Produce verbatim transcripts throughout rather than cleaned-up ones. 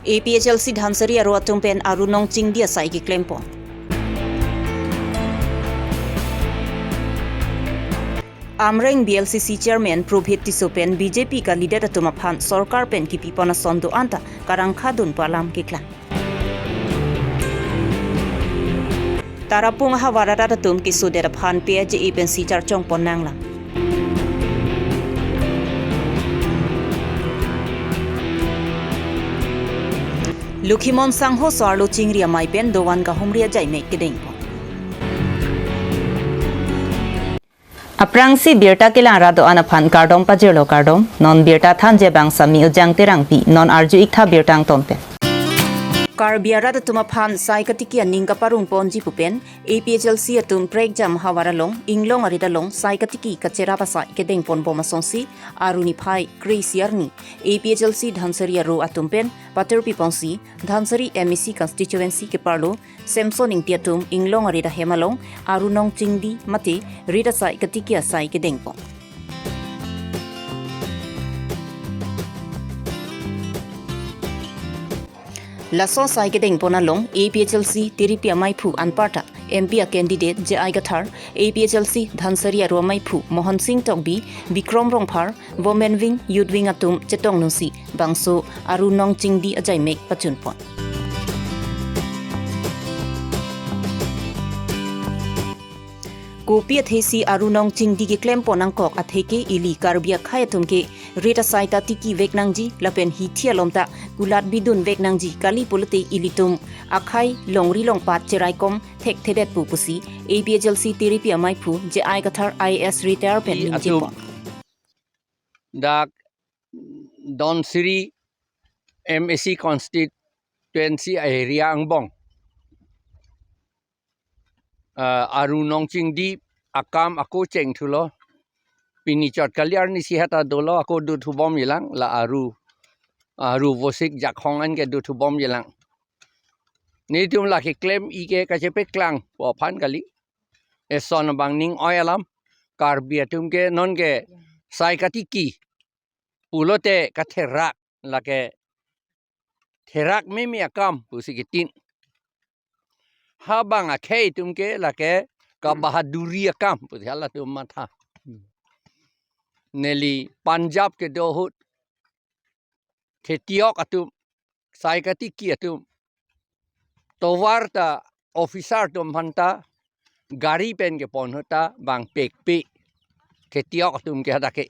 A P H L C Dhansiri aro atum pen Aru Nongchingdi asai keklempon. Amreng B L C C Chairman Probhit Tisso pen B J P kandidet atum aphan sorkar pen kipipon ason do-an ta karangkhadun pu alam keklang. Tarapung ahavar arat atum kesodet aphan P H J A pensi charchongpon nanglang. Lokhimon Sangho so-arlo chingri amei pen dovan kahumri ajaimek kedengpon. Aphrangsi birta kelang rat do-an aphan kardom pajirlo, kardom. Non birta thanji abang Sami Ujang Terangpi, non arju-ik tha birta angton pen. Karbi arat atum aphan sai katiki aning kaparungponji pu pen A P H L C atum prekjam ahavar along, Inglong arit along sai katiki kacherap asai kedengponbom asonsi, aruni phai kre-isi arni A P H L C Dhansiri aro atum pen patirpiponsi, Dhansiri M A C constituency keparlo Samson Ingti atum Inglong arit ahem along Aru Nongchingdi mate rit asai katiki asai kedengpon. Laso asai kedengpon along A P H L C tiripi ameiphu anparta M P a candidate J I Kathar, A P H L C Dhansiri aro ameiphu Mohan Singh Tokbi, Bikrom Rongphar, Women Wing, Youth Wing atum chetongdunsi bangso Aru Nongchingdi ajaimek pachunpon. Kopi athesi Aru Nongchingdi keklempon nangkok atheke ili Karbi akhei atum ke rit asai ta tikivek nangji lapen hithi alom ta kulat bidunvek nangji kali pulote ilitum akhei longri longpat cheraikom thekthedetpo pusi A P H L C tiripi ameiphu J I Kathar I A S retire pen I atum ningjepondak Dhansiri M A C constituency area angbong, ah, Aru Nongchingdi akam ako chengthulo. Pini chot kali arnisi heta dolo ako duthubomjilang la Aru, Aru Vosik Jakhong an ke duthubomjilang. Nelitum la keklem-i ke kachepeklang pu aphan kali. Eson abang ning oi alam. Karbi atum ke non ke sai katiki pulote katherak, lake therak meme akam pusi kitin. Habang akhei atum ke lake kabahaduri akam pusi halatum matha. Neli Punjab kedo ahut khetiok atum, sai katiki atum, tovar ta officer atum aphanta gari pen kepon ahut ta bang pekpe. Khetiok atum ke hadak ke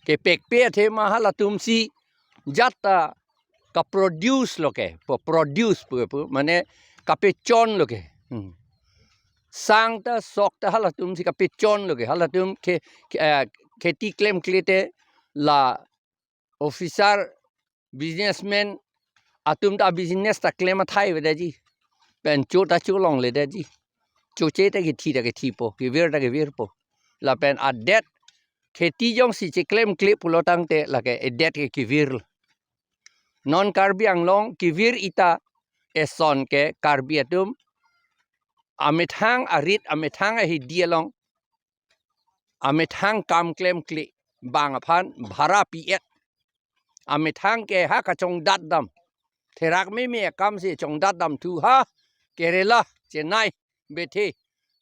kepekpe athema halatumsi jat ta kaproduce lo ke, po-, produce pu, pu, mane kapechon lo ke. Hmm. Sang ta sok ta halatumsi kapechon lo ke. Halatum ke, ke, eh, kheti klemkle te la officer, businessman atum ta business ta klem athai avedetji. Pen cho ta cholongledetji. Choche ta kithi ta kithipo, kevir ta kevirpo. Lapen adet kheti jongsi cheklemkle pulo tangte lake edet ke kevir. Non Karbi Anglong kevir-i ta eson ke Karbi atum amethang arit, amethang ahidi along amethang kam klemkle bang aphan bhara pi-et. Amethang ke ha kachongdatdam, therak meme akamsi chongdatdam thu ha Kerala, Chennai, bethe,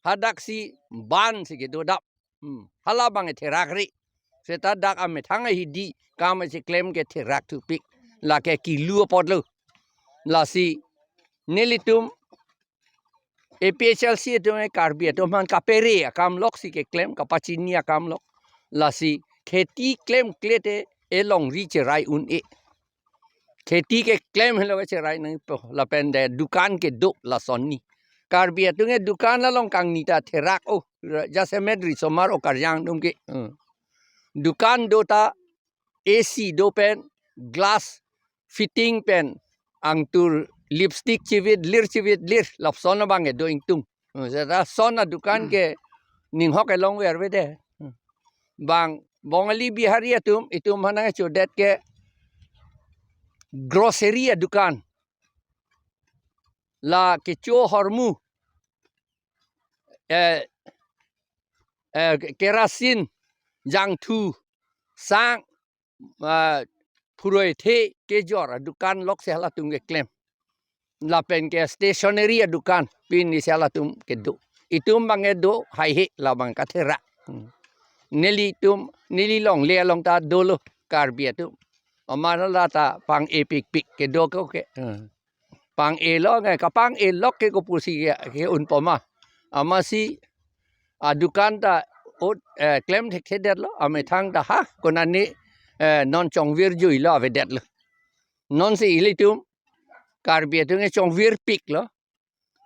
hadaksi bansi kedodap. Hmm. Hala bang therak ri. Seta dak amethang ahidi kam cheklem ke therak thupik. Lake kilu apotlo. Lasi nelitum A P H L C atum e Karbi atum aphan kapere akam loksi keklem, kapachini akam lok. Lasi kheti klemkle te elongri cherai un-e. Kheti keklem helo ke cherai nangpo. Lapen de dukan kedo lason ni. Karbi atum e dukan along kangni ta therak o. Jasemet risomar o karjang atum ke. Hmm. Dukan do ta A C do pen, glass fitting pen, angtur lipstick chivit lir chivit lir, lapuson abang kedo ingtung. Hmm, seta son adukan ke ninghok elongver vede. Hmm. Bang Bongali Bihari atum, itum aphan nangchodet ke grocery adukan. La kecho hormu, eh, eh, kerasin, jangthu, sang, ah, kroithe kejor adukan lok si halatum keklem. Lapen ke stationery adukan pini si halatum kedo. Itum abang kedo haihe labang katherak. Hmm. Nelitum, neli longle along ta dolo Karbi atum. Amat hala ta pang-e pikpik kedo ko ke. Hmm. Pang-e lo nge, kapang-e lok ke kopusi ke, ke-un poma. Amatsi adukan ta ut, eh, klem thekthedetlo, amethang ta ha, konane, eh, non chongvir juilo avedetlo. Non si ilitum Karbi atum ke chongvirpiklo.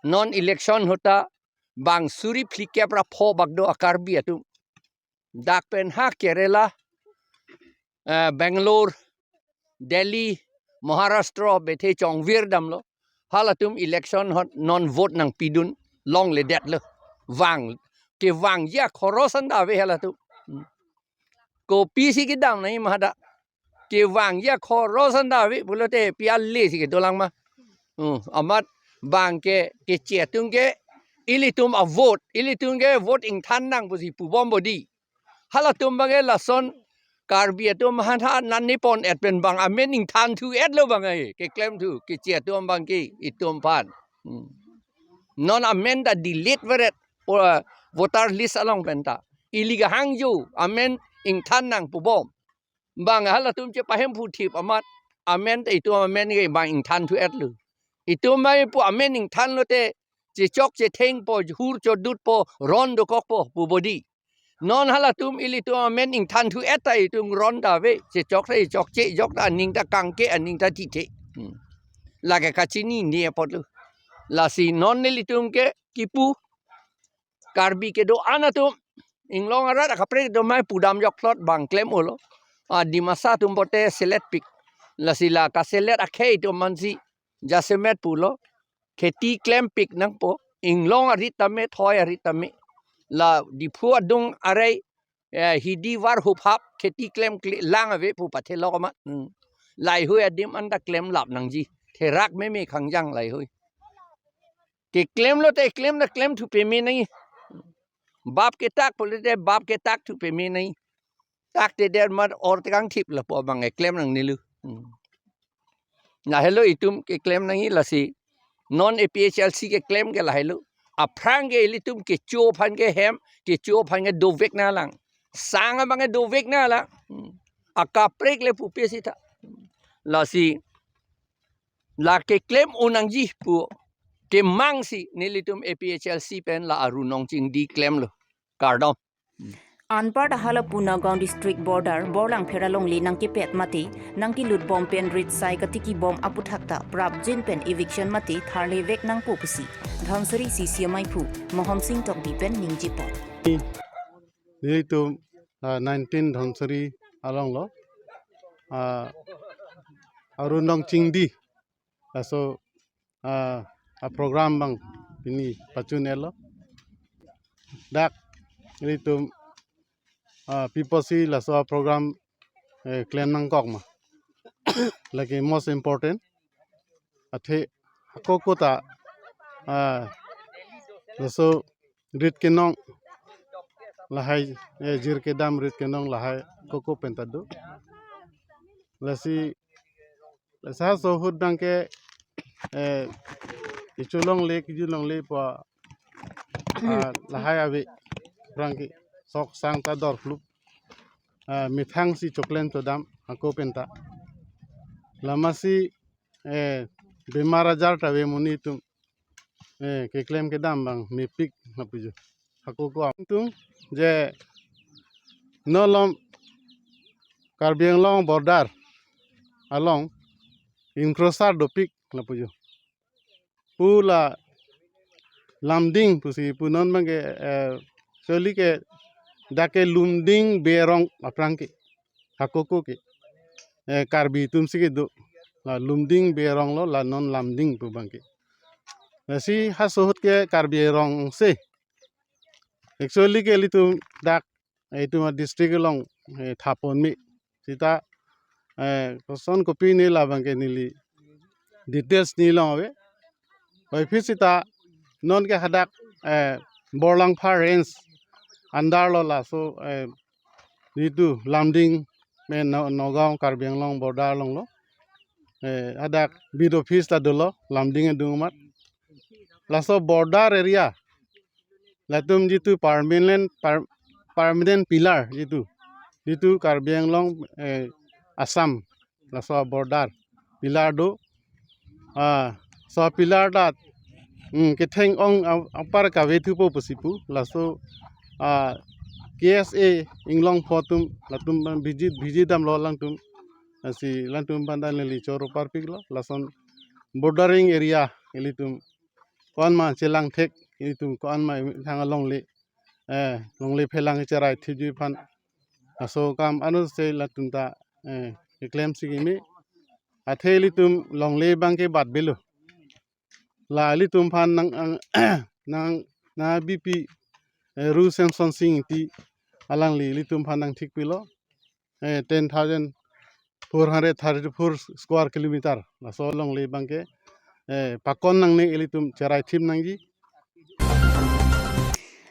Non election ahut ta bang suri phlikep ra pho bak do a Karbi atum. Dak pen ha Kerala, eh, Bangalore, Delhi, Maharashtra bethe chongvir damlo. Halatum election ahut non vote nangpidun longledetlo. Vang, kevangji akhoros an ta ave halatum. Hmm. Kopisi kedam nangji ma hadak. Kevangji akhoros an ta ave pulote pi ale si kedolang ma. Hmm, amat bang ke, keche atum ke, ilitum avote, ilitum ke vote ingthan nang pusi pubom bodi. Halatum abang ke lason Karbi atum aphan ha nani pon-et pen bang amen ingthan thu-etlo abang ke, keklem thu, keche atum abang ke, itum aphan. Hmm. Non amen ta delete veret, o, voter list along pen ta. Ili kehangjo, amen ingthan nang pubom. Bang halatum chepahemphu thip amat, amen ta itum amen ke bang ingthan thu-etlo. Itum mai pu amen ingthan lote, chechok chethengpo, hur chodutpo, ron dokokpo, pu bodi. Non halatum ilitum amen ingthan thu-et ta itum ron ta ave, chechok ta chechokche, chok ta aning ta kangke, aning ta thithe. Hmm. Lake kachinine apotlo. Lasi non nelitum ke kipu Karbi kedo-an atum, inglong arat akaprek atum mai pudam jokplot bang klem-olo. A, Dimasa atum pote selet pik. Lasi la kaselet akhei atum aphansi jasemet pulo. Kheti klempik nangpo. Inglong arit tame, thoi arit tame. La Diphu adung arei, eh, hidi var huphap, kheti klemkle lang ave pu pathelok amat. Hmm. Laheihui adim an ta klemlap nangji. Therak meme khangjang laheihui. Keklem lote klem ta klem thu peme nangji. Bap ketak pulote bap ketak thu peme nangji. Taktedet amat or tekang thip lapu abang keklem nangnelo. Hmm. Lahelo itum keklem nangji lasi. Non A P H L C keklem ke lahelo. Aphrang ke ilitum kecho aphan ke hem, kecho aphan ke dovek nanglang. Sang abang ke dovek nanglang. Hmm. Akaprek le pupe sita. Lasi la keklem un nangji pu kemangsi nelitum A P H L C pen la Arunong Chingdi klemlo. Kardom. Anparta hala pu Nagaon district border Borlangpher alongle nangkepet mate nangkelut bom pen ritsai katiki bom aputhak ta prapjin pen eviction mate tharlevek nangpo pusi Dhansiri C C maiphu Mohon Sing Tokbi pen ningjepon. Nelitum, ah, nineteen Dhansiri alonglo, ah, Arunong Chingdi laso, ah, a program abang pini pachun-etlo. Dak nelitum, ah, pi apotsi laso a program, eh, klem nangkok ma. Lake most important. Athe hako ko ta, ah, laso rit kenong lahai, eh, jir kedam rit kenong lahai koko pen ta do. Lasi, lasi laso ahut abang ke, eh, kecho longle, keju longle pu, ah, lahai ave aphrang ke sok sang ta dor klup. Ah, methang si choklen chodam hako pen ta. Lasi, eh, bemar ajar ta ave monit atum. Eh, keklem kedam abang mepik lapujo. Hako ko atum je non lom Karbi Anglong border along encroacher dopik lapujo. Pu la Lumding pusi pu non abang ke, eh, actually ke dak ke Lumding Berong aphrang ke. Hako ko ke, eh, Karbi atum si kedo. La Lumding Berong lo, la non Lumding pu abang ke. Lasi laso ahut ke Karbi Anglong si. Actually ke ilitum dak, eh, itum a district along, eh, thapon me. Sita, eh, koson kopine labang ke neli details ne long ave. Puvoiphit sita non ke hadak, eh, Borlangpher range under lo laso, eh, nelitum Lumding me No-, Nagaon Karbi Anglong border along lo. Eh, hadak beat office ta dolo, Lumding adung amat. Laso border area, latum jitu permanent, per-, permanent pillar jitu, jitu Karbi Anglong, eh, Assam, laso border pillar do. Ah, so pillar ta, hmm, ketheng ong a-, apar kave thupo pusi pu, laso, ah, K S A Inglongpho atum, latum visit, visit damlo alangtum. Lasi alangtum aphan ta neli choro parpiklo, lason bordering area ilitum ko-an ma chelang thek, ilitum ko-an ma thang longle, eh, longle phelang cherai thiji aphan. Laso akam anut si latum ta, eh, keklem si kimi. Athe ilitum longle abang ke batbelo. La ilitum aphan nang, ang, nang, nang B P, eh, Ru Semson Sing Ingti alangli ilitum aphan nangthikpilo. Eh, ten thousand four hundred thirty-four square kilometer. Laso longle abang ke, eh, pakon nangne, ilitum cherai thip nangji.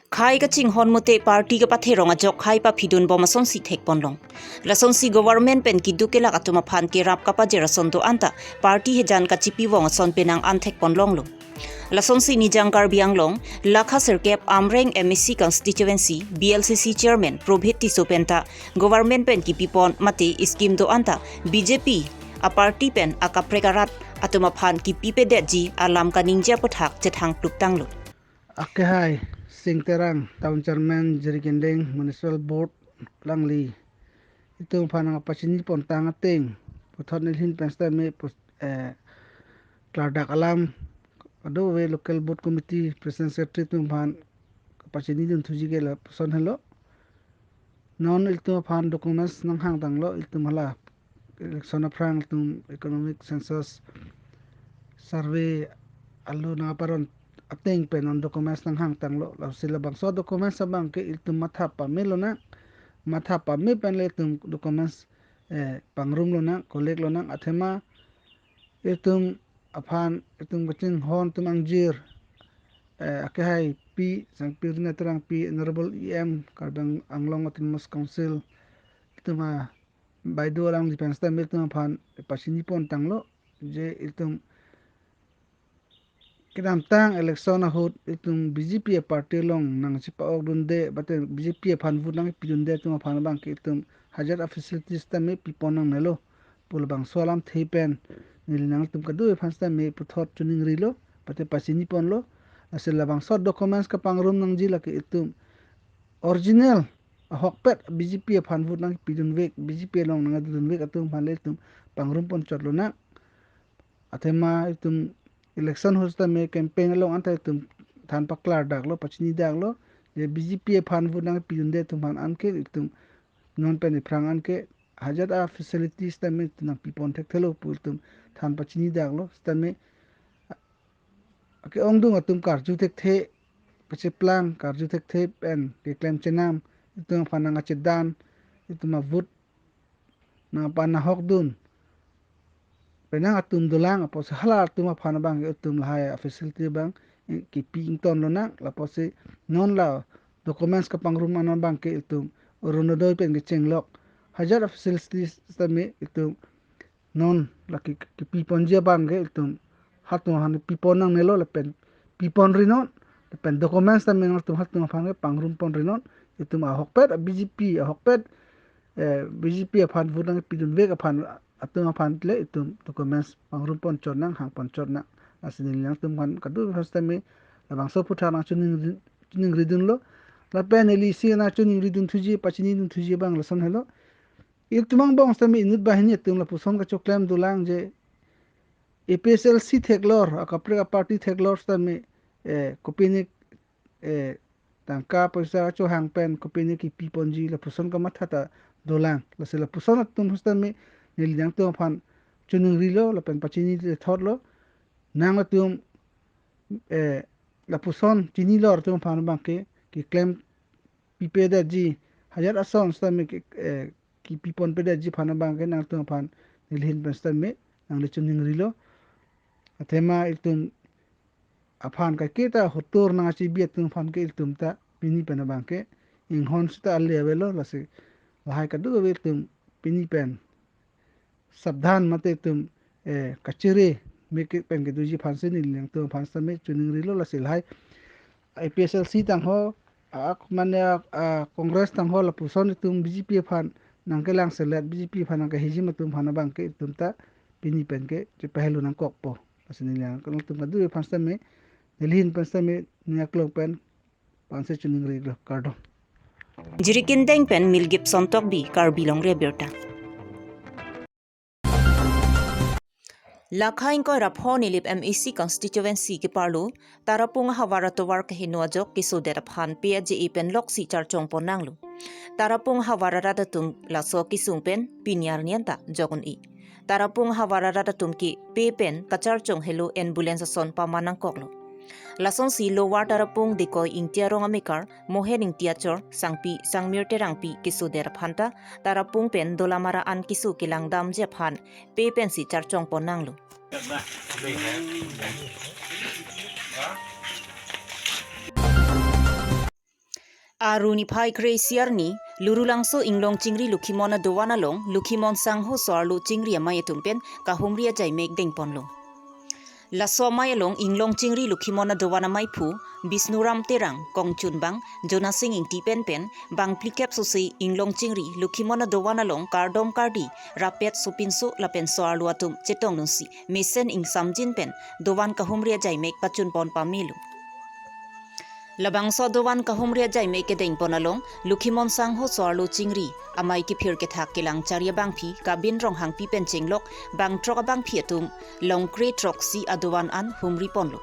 Khei kachinghon mate party kapatherong ajok khei paphidun bom asonsi thekponlong. Lasonsi government pen keduk kelak atum aphan kerap kapajir ason do-an ta party hejan kachipivong ason penang an thekponlonglo. Lasonsi Nijang Karbi Anglong, Lakha Sirkep Amreng M A C constituency B L C C chairman Probhit Tisso pen ta government pen kipipon mate scheme do-an ta B J P aparty pen akaprek arat atum aphan kipipedetji alam kaningje aputhak chethang tuktanglo. Akehai Sing Terang, town chairman Jirikinding Municipal Board alangli itum aphan nangpachinipontang ateng, puthot nelihin pen sitame pus-, eh, klardak alam, kadokave local board committee president secretary atum aphan kapachinidun thuji ke lapuson helo. Non ilitum aphan documents nanghangtanglo, ilitum hala election aphrang ilitum economic census survey alo nangparon ateng pen non documents nanghangtanglo. Lasi labangso documents abang ke ilitum matha pame lonang, matha pame pen le ilitum documents, eh, pangrum lonang, collect lonang, athema ilitum aphan, ilitum kachinghon atum angjir, eh, akehai Pi Sangpi Rina Terangpi, Honorable E M Karbi Anglong Autonomous Council, itum abaido alangli pen sitame itum aphan pachinipontanglo, je itum kedamtang election ahut itum B J P aparty along nangchepa-okdunde, mate B J P aphan vote nangpidunde atum aphan abang ke itum hajar afacilities sitame pipon nangnelo pu labangso alamthe pen neli nangtum kadokave aphan sitame puthot choningrilo, mate pachiniponlo. Lasi labangso documents kapangrum nangji lake itum original ahokpet B J P aphan vote nangpidunvek, B J P along nangdunvek atum aphan le itum pangrumponchot lonang. Athema itum election ahut sitame campaign along anta itum than paklardaklo, pachinidaklo, je B J P aphan vote nangpidunde atum aphan anke itum non pen iphrang anke hajar afacilities sitame itum nangpipon thekthelo pu itum than pachinidaklo, sitame ke-ongdung atum karju thekthe, kacheplang karju thekthe pen keklem chenam, itum aphan nangkachedan, itum avote nangpanahokdun penang atum dolang, apotsi hala atum aphan abang itum lahai afacility abang, eh, kipi ington lonang, lapotsi non la documents kapangrum an abang ke itum Orunodoi pen kechenglok hajar afacilities sitame itum non lake kipiponji abang ke itum halatum aphan pipon nangnelo lapen piponrinon, lapen documents sitame nangtum halatum aphan ke pangrumponrinon, itum ahokpet B J P, ahokpet, eh, B J P aphan vote nangpidunvek aphan atum aphan le itum documents pangrumponchot nang, hangponchot nang. Lasi neli nangtum aphan kadokave aphan sitame labangso aputhak nangchoningri-, choningridunlo. Lapen neli isi nangchoningridun thuji, pachinidun thuji abang lason helo. Itum angbong sitame inut banghini atum lapuson kachoklem dolang je A P H L C theklor, akaprek aparty theklor sitame, eh, kopine, eh, tangka poisa chohang pen kopine kipiponji lapuson kamatha ta dolang. Lasi lapuson atum sitame neli nangtum aphan choningrilo lapen pachinithotlo. Nangtum, eh, lapuson chinilor atum aphan abang ke keklem pipedetji, hajar ason sitame ke, eh, kipiponpedetji aphan abang ke nangtum aphan nelihin pen sitame nangle choningrilo. Athema itum aphan kaiketa hotur nangkachebi atum aphan ke itum ta pini pen abang ke inghon sita ale avelo, lasi lahai kadokave itum pini pen sabdhan mate itum, eh, kachere meke pen kedoji aphansi neli nangtum aphan sitame choningrilo. Lasi lahai A P H L C tangho, ak mane, ah, Congress tangho lapuson itum B J P aphan nangkelang selet, B J P aphan nangkehijim atum aphan abangke itum ta pini pen ke chepahelo nangkokpo. Lasi neli nangtum kadokave aphan sitame, neli ahin pen sitame, neli aklong pen, aphansi choningrilo, kardom. Jirikindeng pen Mel Gibson Tokbi, Karbi Longri Abirta. Lakha ingkoi ra pho Nilip M A C constituency keparlo, Tarapung ahavar atovar keheno ajok kesodet aphan pe aje-e pen loksi charchong pon nanglo. Tarapung ahavar arat atum laso kesung pen pini arni anta jok un-e. Tarapung ahavar arat atum ke pe pen kacharchong helo ambulance ason paman nangkoklo. Lasonsi Lower Tarapung Dekoi Ingti arong amekar Mohen Ingti achor Sangpi Sangmir Terangpi kesodet aphanta Tarapung pen Dolamara an keso kelang damji aphan pe pensi charchong pon nanglo. Aru niphai kre-isi arni, Lurulangso Inglong Chingri Lokhimon adovan along, Lokhimon Sangho so-arlo chingri amei atum pen kahumri ajaimek dengponlo. Laso amei along Inglong Chingri Lokhimon adovan ameiphu, Bisnuram Terang, kongchunbang, Jonasing Ingti pen pen, bang phlikep sose Inglong Chingri Lokhimon adovan along kardom kardi, rapet sopinso lapen so-arlo atum chetongdunsi, mesen ingsamjin pen, dovan kahumri ajaimek pachunpon pamelo. Labangso adovan kahumri ajaimek kedengpon along, Lokhimon Sangho so-arlo chingri, amei kephir kethak kelang chari abangphi, Kabin Ronghangpi pen chenglok, bang throk abangphi atum, long kre throksi adovan an humri ponlo.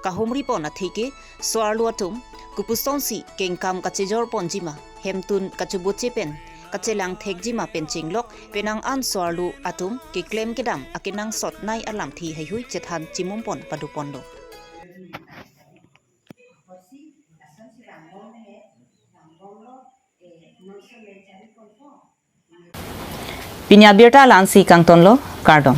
Kahumri pon atheke, so-arlo atum, kopusonsi kengkam kachejor ponjima, hemtun kachoboche pen, kachelang thekjima pen chenglok, penang an so-arlo atum, keklem kedam, akenangsot nei alamthe heihui chethan chimum pon pado ponlo. Pini abirta la-ansi kangtonlo, kardom.